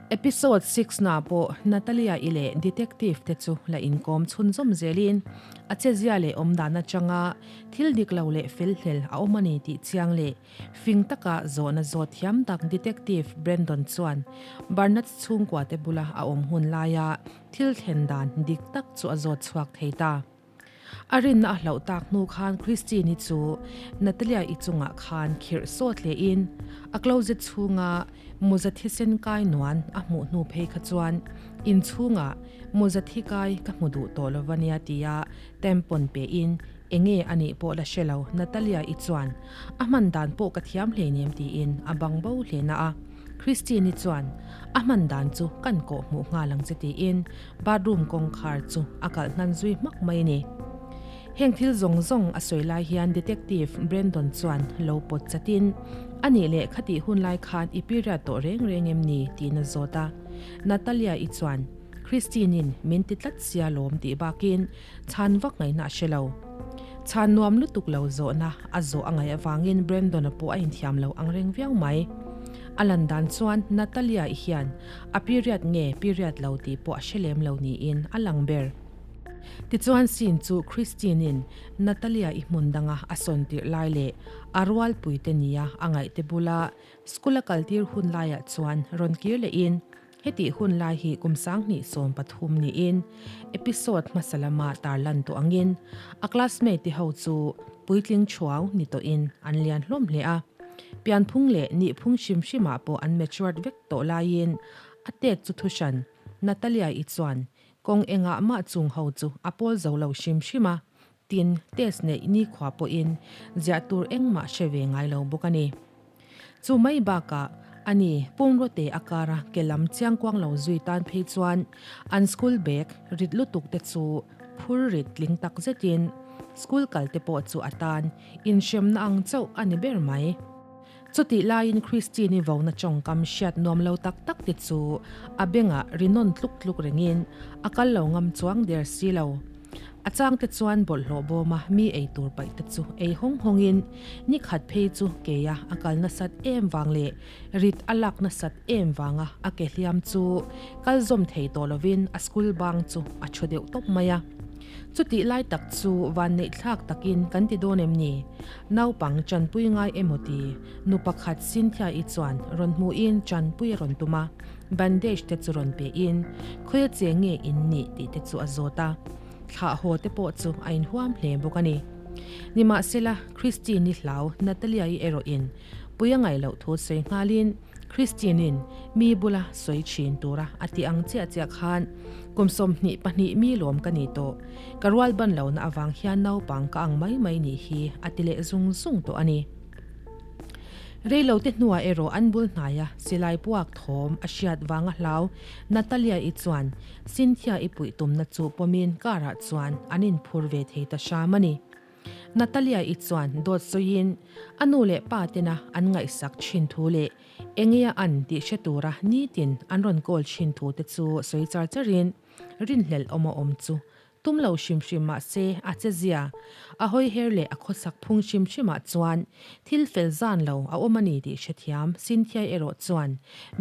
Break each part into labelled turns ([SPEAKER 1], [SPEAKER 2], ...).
[SPEAKER 1] Episode 6 na pawh Natalia-i leh Detective te chu la inkawm chhunzawm zelin a chezia leh awmdan atanga thil dik lo leh felhlel a awm a ni tih chiang leh fing taka zawhna zawt thiam tak Detective Brandon chuan Barnatz chhungkua te bula a awm hun laia thil thlen dan dik tak chu a zawt chhuak thei ta. A rinna a hlauh tak hnu khan Christine-i chu Natalia-i chungah khan khirh sawt hlein a closet chhunga mawza thisen kai nuan a hmuh hnu phei kha chuan inchhungah mawza thi kai ka hmu duh tawh lo va nia tia tampon pein enge a nih pawh la hre lo Natalia-i chuan a hman dan pawh ka thiam hleinem tiin a bang bo hle na a. Christine-i chuan a hman dan chu kan kawh hmuh nghal ang che tiin bathroom kawngkhar chu a kalh hnan zui hmak mai a ni. Heng thil zawng zawng a sawi lai hian Detective Brandon chuan lo pawt chatin, A nih leh khatih hun lai khan i period tawh reng reng em ni? tiin a zawt a. Natalia-i chuan, Christine-in min ti tlat sia lawm tih bakin chhan vak ngaihna a hre lo. Chhan nuam lutuk lo zawhna a zawh a ngaih avangin Brandon-a pawh a inthiam lo ang reng viau mai. A lan dan chuan Natalia-i hian a period nge period lo tih pawh a hre lem lo niin a lang ber. Tichuan scene chu Christine-in Natalia-i hmun danga a sawn tirh lai leh a rualpuite nia a ngaihte bula school a kaltir hun laiah chuan rawn kir lehin Hetih hun lai hi kum 2013 niin episode hmasa lama tarlan tawh angin a classmate te ho chu puitling thuau ni tawhin an lian hlawm hle a. Pianphung leh nihphung hrim hrimah pawh an matured vek tawh laiin a tet chu thuhran Natalia-i chuan kawng engah mah chung ho chu a pawl zo lo hrim hrim a, tin test neih nikhua pawhin ziah tur engmah hre ve ngai lo bawk a ni. Chu mai bakah, a ni, pumrawte a kara ke lam chiangkuang lo zui tan phei chuan an school bag rit lutuk te chu phur rit tling tak zetin school kal te pawh chu a tan inhremna ang chauh a ni ber mai. Chutih laiin Christine-i vona tawngkam hriat nuam lo tak tak te chu a bengah ri nawn tluk tluk rengin a kal lo ngam chuang der si lo. A changte chuan bawlhhlawh bawma mi ei tur paih te chu ei hawng hawngin ni khat phei chu keia a kal nasat em vang leh rit a lak nasat em vanga a ke hliam chu kal zawm thei tawh lovin a school bang chu a thu deuh tawp mai a. Chutih lai tak chu vanneih thlak takin kan ti dawn em ni? Naupang chanpui ngai emaw ti nu pakhat Cynthia-i chuan rawn hmuhin chanpui a rawn tum a. Bandage te chu rawn pe in, Khawia che nge in nih tih te chu a zawt a. Thlah haw te pawh chu a inhuam hle bawk a ni. Nimahsela, Christine-i hlau Natalia-i erawh in pui a ngaih loh thu sawi nghalin, Christine-in mi bula sawi thin tura a tih ang chiah chiah khan kum 22 mi lawm ka ni tawh, ka rual ban lohna avang hian naupang ka ang mai mai nih hi a ti leh zung zung tawh a ni. Reilote hnuah erawh an bul hnaia silai puak thawm a hriat vanga hlau Natalia-i chuan Cynthia-i puih tumna chu pawmin car-ah chuan an inphur ve thei ta hram a ni. Natalia-i chuan dawt sawiin a nu leh pa tena an ngaihsak thin thu leh enge a an tih hre tura nitin an rawn call thin thu te chu sawi char charin rinhlelh awm a awm chu Tum lo hrim hrim mah se a che zia, a hawi her leh a khawsak phung hrim hrimah chuan thil fel zan lo a awm a ni tih hrethiam Cynthia erawh chuan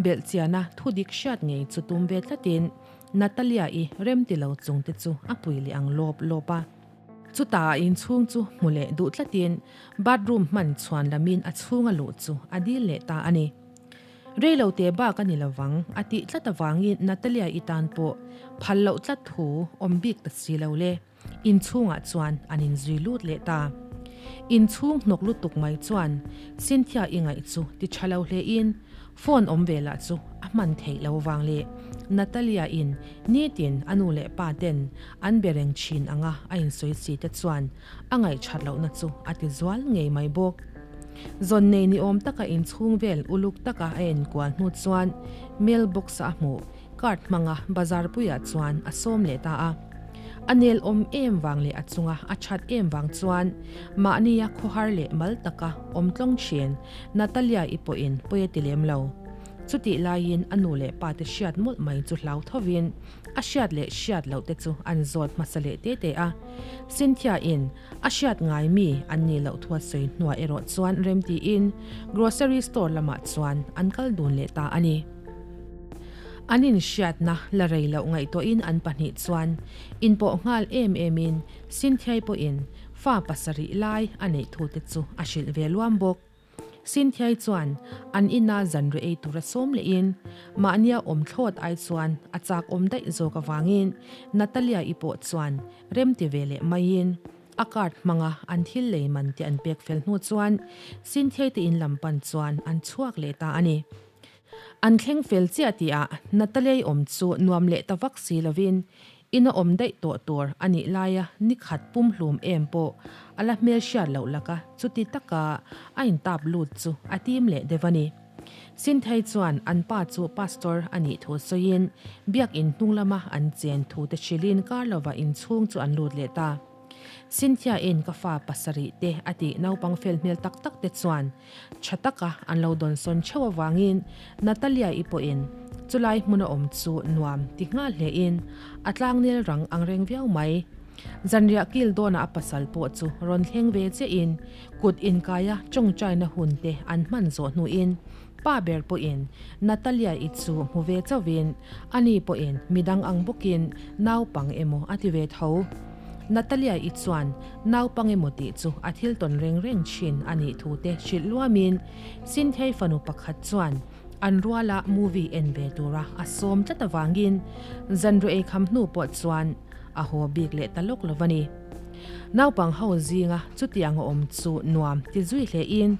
[SPEAKER 1] belhchiana thu dik hriat ngei chu tum ve tlatin Natalia-i remti lo chung te chu a pui leh ang lawp lawp a. Chutah a inchhung chu hmu leh duh tlatin bathroom hman chhuan lamin a chhunga luh chu a dil leh ta a ni. Reilo te bak a ni lovang a tih tlat avangin Natalia-i tan pawh phal loh tlat thu awm bik ta si lo le. Inchhungah chuan an inzui lut leh ta. Inchhung hnawk lutuk mai chuan Cynthia-i ngaih chu ti tha lo hlein phone awm ve lah chu a hman theih lo vang leh Natalia-in nitin a nu leh pa ten an be reng thin anga a insawi si te chuan a ngaih that lohna chu a ti zual ngei mai bawk. Zawn nei ni awm taka inchhung vel uluk taka a enkual hnu chuan mail box a hmuh card hmanga bazar puiah chuan a sawm leh ta a. A nel awm em vang leh a chunga a that em vang chuan mahnia khawhar leh mal taka awm tlawng thin Natalia-i pawhin pawi a ti lem lo. Chutih laiin a nu leh pa te hriat mawlh mai chu hlau thovin a hriat leh hriat loh te chu an zawt hmasa leh te te a. Cynthia-in A hriat ngai mi an nih loh thu a sawi hnuah erawh chuan remtiin grocery store lamah chuan an kal dun leh ta a ni. An inhriatna la rei loh ngaihtuahin an pahnih chuan inpawh nghal em emin Cynthia-i pawhin fa pasarih lai a neih thute chu a hrilh ve luam bawk. Cynthia-i chuan an ina zanriah ei tura sawm lehin mahnia awm thlawt ai chuan a chak awm daih zawk avangin Natalia-i pawh chuan remti ve leh maiin a card hmanga an thil lei man te an pek fel hnu chuan Cynthia-i te in lam pan chuan an chhuak leh ta a ni. An thleng fel chiah tihah Natalia-i awm chu nuam leh ta vak si lovin Ina awm daih tawh tur a nih laia ni khat pumhlum em pawh a la hmel hriat loh laka chuti taka a intap lut chu a tim leh deuh a ni. Sinthei chuan an pa chu pastor a nih thu sawiin biakinn hnung lama an chen thu te hrilhin kar lova inchhung chu an lut leh ta. Cynthia-in ka fa pasarih te a tih naupang fel hmel tak tak te chuan tha taka an lo dawnsawn theuh avangin Natalia-i pawhin chulai hmuna awm chu nuam ti nghal hlein a tlangnel rang ang reng viau mai. Zanriah kil dawnah a pasal pawh chu rawn thleng ve chiahin kut inkaia tawngtaina hun te an hman zawh hnuin pa ber pawhin Natalia-i chu hmu ve chauhin ani pawhin midang ang bawkin naupang emaw a ti ve tho. Natalia-i chuan naupang emaw tih chu a thil tawn reng reng thin a nih thu te hrilh luamin Cynthia-i fanu pakhat chuan an ruala movie en ve tura a sawm tlat avangin zanriah ei kham hnu pawh chuan a haw bik leh ta lawk lo a ni. Naupang ho zinga chutiang a awm chu nuam ti zui hlein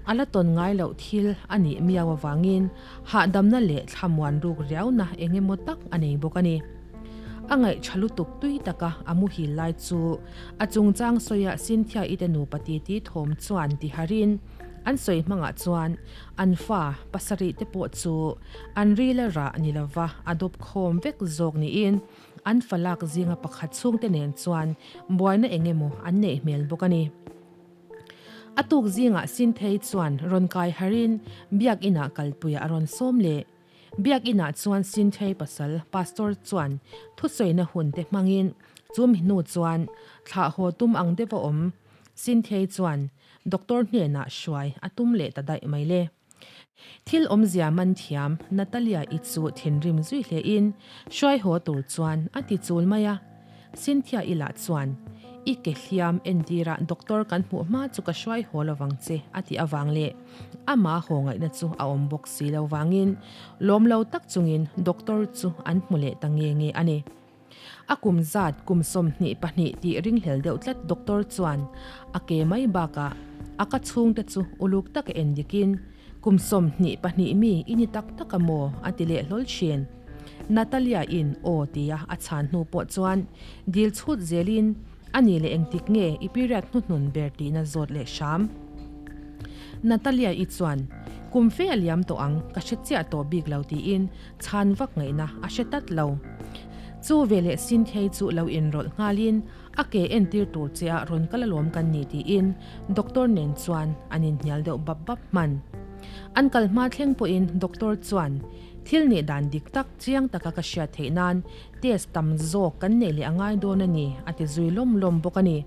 [SPEAKER 1] a la tawn ngai loh thil a nih miau avangin hahdamna leh thlamuan ruk riauna eng emaw tak a nei bawk a ni. A ngaih tha lutuk tui taka a muhil lai chu a chungchang sawia Cynthia-i te nupa titi thawm chuan ti harin an sawi hmangah chuan an fa pasarih te pawh chu an rila rah ni lova a dawp khawm vek zawk niin an fa lak zinga pakhat chhungte nen chuan buaina eng emaw an neih hmel bawk a ni. A tuk zingah Cynthia-i chuan rawn kai harin biakinah kalpuiah a rawn sawm leh. Biakinah chuan Sinthei pasal Pastor chuan thusawiina hun te hmangin chumi hnu chuan thlah haw tum ang deuh a awm. Sinthei chuan Doctor hnenah hruai a tum leh ta daih mai le. Thil awmzia man thiam Natalia-i chu thinrim zui hlein hruai haw tur chuan a ti chul mai a. Cynthia-i lah chuan, I ke hliam entirah doctor kan hmuh hma chu ka hruai haw lovang che a tih avang leh amah haw ngaihna chu a awm bawk si lo vangin lawm lo tak chungin doctor chu an hmu leh ta nge nge a ni. A kum zat kum 22 tih ringhlel deuh tlat doctor chuan a ke mai bakah a ka chhungte chu uluk taka en dikin kum 22 mi i ni tak tak a maw a ti leh hlawl thin. Natalia-in aw tia a chhan hnu pawh chuan dil chhut zelin a ni leh engtik nge i period hnuhnun ber tihna zawt leh hram. Natalia-i chuan kum fe a liam tawh ang ka hre chiah tawh bik lo tiin chhan vak ngaihna a hre tlat lo. Chu veleh Cynthia-i chu lo inrawlh nghalin a ke entir tur che ah rawn kal alawm kan ni tiin doctor nen chuan an inhnial deuh bap bap hman. An kal hma thleng pawhin doctor chuan Thil nih dan dik tak chiang taka ka hriat theih nan test tam zawk kan neih leh a ngai dawn a ni, a ti zui lawm lawm bawk a ni.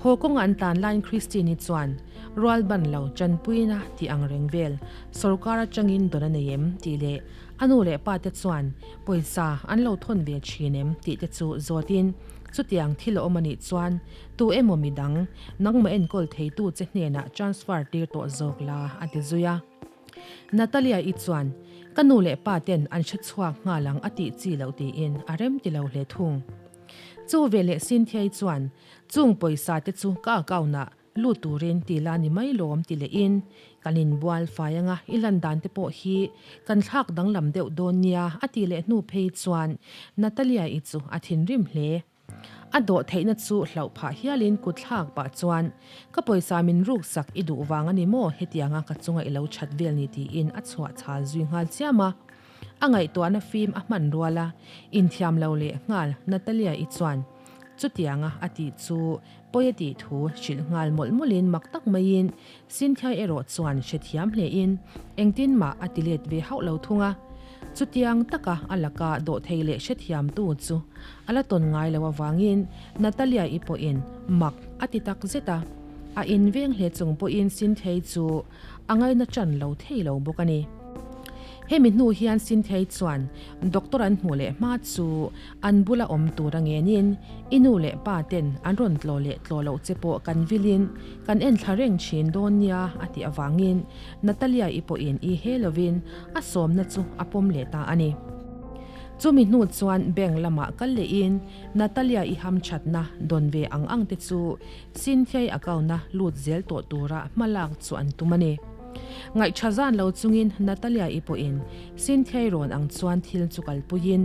[SPEAKER 1] Haw kawnga an tlan laiin Christine-i chuan, Rual ban lo, tanpuina tih ang reng vel, sawrkar atangin dawn a nei em? tih leh a nu leh pa te chuan pawisa an lo thawn ve thin em? tih te chu zawtin, Chutiang thil a awm a nih chuan tu emaw midang, nangmah enkawl theitu che hnenah transfer tir tawh zawk la, a ti zui a. Natalia-i chuan, Ka nu leh pa ten an hre chhuak nghal ang a tih chi loh tiin a rem ti lo hle thung. Chu veleh Cynthia-i chuan, Chung pawisa te chu ka account-ah lut turin ti la ni mai lawm ti lehin, Kan inbual fai anga i lan dan te pawh hi kan thlak danglam deuh dawn nia a tih leh hnu phei chuan Natalia-i chu a thinrim hle. A dawh theihna chu hlauh phah hialin kut thlak pah chuan, Ka pawisa min ruk sak i duh vang a ni maw hetianga ka chunga i lo that vel ni tiin a chhuah chhal zui nghal chiam a. A ngaihtuahna fim a hman rual a, inthiam lo leh nghal Natalia-i chuan chutianga a tih chu pawi a tih thu hrilh nghal mawlh mawlhin mak tak maiin Cynthia erawh chuan hrethiam hlein engtin mah a ti let ve hauh lo thung a. Chutiang taka a laka dawhthei leh hrethiamtu chu a la tawn ngai lo avangin Natalia-i pawhin mak a ti tak zet a. A inveng hle chung pawhin Cynthia-i chu a ngaina ṭan lo thei lo bawk a ni. Hemi hnu hian Cynthia-i chuan doctor an hmuh leh hma chu an bula awm tur a ngenin, I nu leh pa ten an rawn tlaw leh tlaw loh che pawh kan vilin kan enthla reng thin dawn nia a tih avangin Natalia-i pawhin i he lovin a sawmna chu a pawm leh ta a ni. Chumi hnu chuan bank lamah kal lehin Natalia-i hamthatna dawn ve ang ang te chu Cynthia-i account-a lut zel tawh tura hma lak chu an tum a ni. Ngaihṭha zan lo chungin Natalia-i pawhin Cynthia-i rawn ang chuan thil chu kalpuiin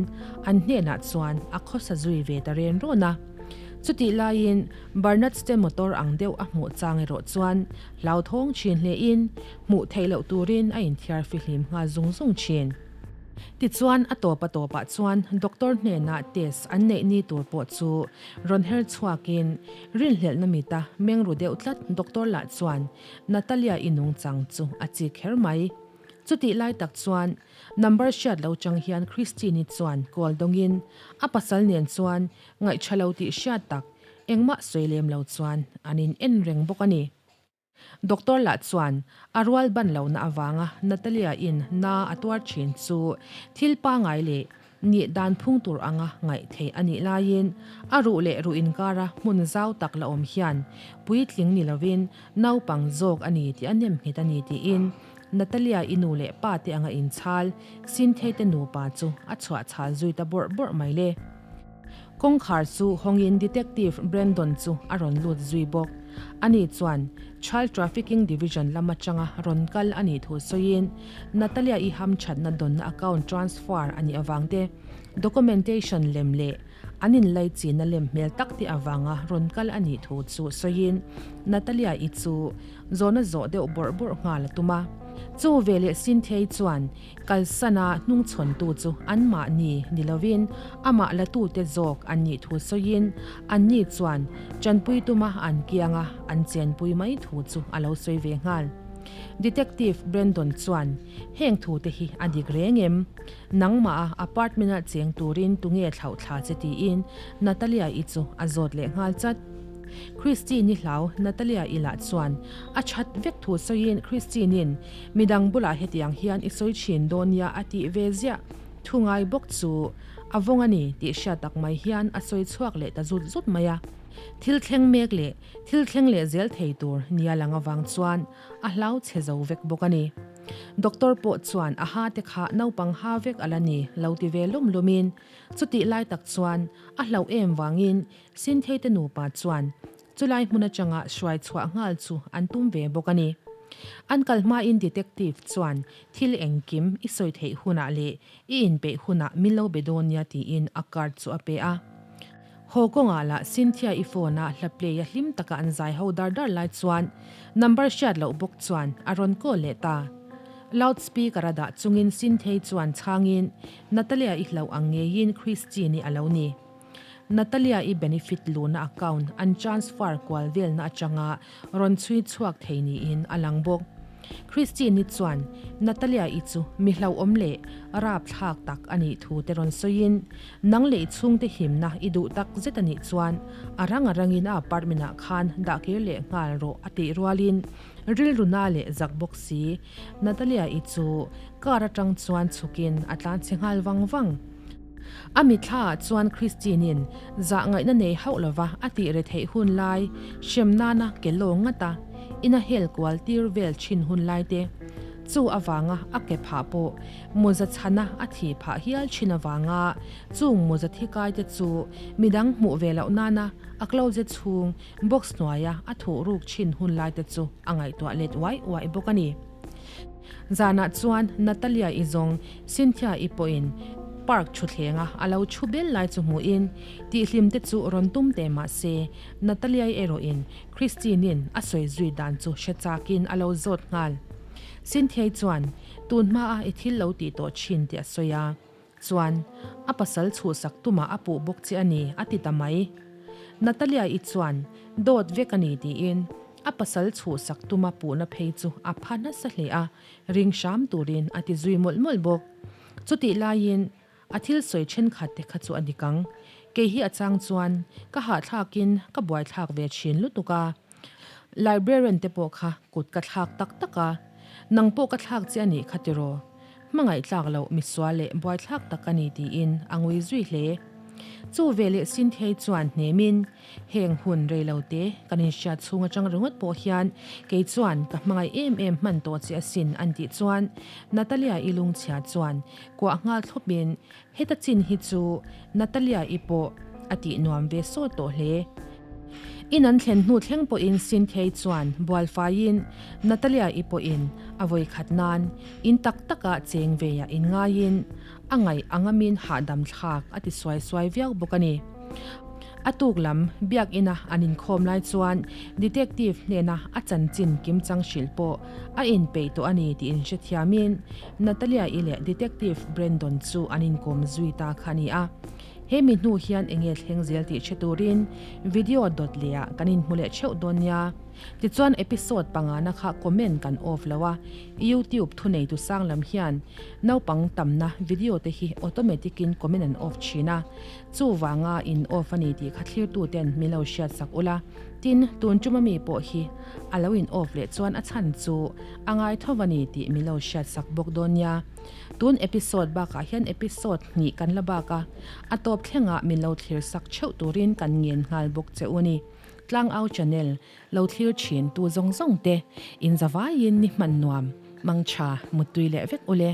[SPEAKER 1] an hnenah chuan a khawsa zui ve ta ren rawn a. Chutih laiin Bernard te motor ang deuh a hmuh chang erawh chuan hlauthawng ṭhin hlein hmuh theih loh turin a inthiar fihlim nghal zung zung ṭhin. Tichuan a tawp a tawpah chuan doctor hnenah test an neih ni tur pawh chu rawn her chhuakin rinhlelhna mita mengru deuh tlat doctor lah chuan Natalia-i nungchang chu a chi kher mai. Chutih lai tak chuan number hriat lo chang hian Christine-i chuan call dawngin a pasal nen chuan ngaihṭha lo tih hriat tak engmah sawi lem lo chuan an in en reng bawk a ni. Doctor lah chuan a rual ban lohna avanga Natalia-in na a tuar ṭhin chu thil pangai leh Nih dan phung tur anga ngaih theih a nih laiin a ruh leh ruh inkara hmun zau tak la awm hian puitling ni lovin naupang zawk a ni tih a nem nghet a ni tiin Natalia-i nu leh pa te anga inchhal Cynthia te nupa chu a chhuah chhal zui ta bawrh bawrh mai le. Kawngkhar chu hawngin Detective Brandon chu a rawn lut zui bawk. Ani chuan Child Trafficking Division lam atanga rawn kal a nih thu sawiin Natalia-i hamthatna dawnna account transfer a nih avang te, documentation lem leh an inlaichina lem hmel tak te avanga rawn kal a nih thu chu sawiin Natalia-i chu zawhna zawh deuh bawrh bawrh nghal a tum a. Chu veleh Cynthia-i chuan Kalsana hnungchhawntu chu anmahni ni lovin amah latute zawk an nih thu sawiin anni chuan tanpui tuma an kianga an chenpui mai thu chu a lo sawi ve nghal. Detective Brandon chuan heng thute hi a dik reng em? Nangmah a apartment-a cheng turin tunge thlauh thla che tiin Natalia-i chu a zawt leh nghal chat. Christine-i hlau Natalia-i lah chuan a that vek thu sawiin Christine-in Midang bulah hetiang hian i sawi thin dawn nia a tih ve ziah thu ngai bawk chu a vawng a ni tih hriat tak mai hian a sawi chhuak leh ta zut zut mai a. Thil thleng mek leh thil thleng leh zel thei tur nia lang avang chuan a hlau chhe zo vek bawk a ni. Doctor pawh chuan a ha te kha naupang ha vek a la ni lo ti ve lum lumin chutih lai tak chuan a hlauh em vangin Sinthei te nupa chuan Chulai hmun atanga hruai chhuah nghal chu an tum ve bawk a ni. An kal hmain detective chuan thil engkim i sawi theih hunah leh i inpeih hunah min lo be dawn nia tiin a card chu a pe a. Haw kawngah lah Cynthia-i phone-a hla play a hlim taka an zai ho dar dar lai chuan number hriat loh bawk chuan a rawn call leh ta. Loud speaker a dah chungin Cynthia-i chuan chhangin Natalia-i hlauh ang ngeiin Christine-i a lo ni. Natalia-i benefit luhna account an transfer kual velna atanga rawn chhui chhuak thei niin a lang bawk. Christine-i chuan Natalia-i chu mi hlauhawm leh rapthlak tak a nih thu te rawn sawiin, Nang leh i chhungte himna i duh tak zet a nih chuan a rang a rangin a apartment-ah khan dah kir leh nghal rawh a tih rualin rilru na leh zak bawk si Natalia-i chu car atang chuan chhukin a tlanchhe nghal vang vang. A mitthla ah chuan Christine-in zah ngaihna nei hauh lova a tih re theih hun lai hrem nana ke lawng ngat a, ina hel kual tir vel thin hun lai te, chu avanga a ke phah pawh mawza chhana a thi phah hial thin avanga chung mawza thi kai te chu midang hmuh ve loh nana a closet chhung box hnuaia a thuh ruk thin hun lai te chu a ngaihtuah let uai uai bawk a ni. Zanah chuan Natalia-i zawng Cynthia-i pawhin park thuthlenga a lo thu bel lai chu hmuhin tihhlim te chu rawn tum teh mah se Natalia-i erawhin Christine-in a sawi zui dan chu hre chakin a lo zawt nghal. Cynthia-i chuan tun hmaa i thil lo tih tawh thin tih a sawi a, chuan a pasal chhuhsak tumah a puh bawk che a ni a ti ta mai. Natalia-i chuan dawt vek a ni tiin A pasal chhuhsak tuma puhna phei chu a pha nasa hle a, ring hram turin a ti zui mawlh mawlh bawk. Chutih laiin a thil sawi thenkhat te kha chu a dik ang. Kei hi a chang chuan ka hahthlakin ka buaithlak ve thin lutuk a. Librarian te pawh kha kut ka thlak tak tak a, nang pawh ka thlak che a nih kha tiraw? Hmangaih tlak loh misual leh buaithlak tak a ni tiin a ngui zui hle. Chu veleh Cynthia-i chuan hnemin, Heng hun reilote kan inhriat chhung atang ringawt pawh hian kei chuan ka hmangaih em em hman tawh che asin an tih chuan Natalia-i lungchhia chuan kuah nghal thlawpin Heta chin hi chu Natalia-i pawh a tih nuam ve sawt tawh hle. In an thlen hnu thleng pawhin Cynthia-i chuan bualfaiin Natalia-i pawhin a vawi khat nan in tak takah cheng veiah inngaiin a ngaih a ngamin hahdam thlak a ti suai suai viau bawk a ni. A tuk lam Biakina an inkhawm lai chuan Detective hnena a chanchin kimchang hrilh pawh a inpeih tawh a ni tih inhrethiamin Natalia-i leh Detective Brandon chu an inkawm zui ta kha a ni a. He mi hnu hian enge thleng zel tih hre turin video dawt lehah kan inhmu leh theuh dawn nia. Tichuan episode pangana kha comment kan off lo a, YouTube thuneitu sang lam hian naupang tamna video te hi automatic in comment an off thin a, chuvanga in off a ni tih kha thlirtu ten min lo hriat sak ula. Tin, tun tuma mi pawh hi a lo in off leh chuan a chhan chu a ngai tho a ni tih min lo hriat sak bawk dawn nia. Tun episode bakah hian episode hnih kan la bak a, a tawp thlengah min lo thlir sak theuh turin kan ngen nghal bawk che u ni. Tlangau channel lo thlir thin tu zawng zawng te in zavaiin ni hman nuam, mangtha, muttui leh vek ule.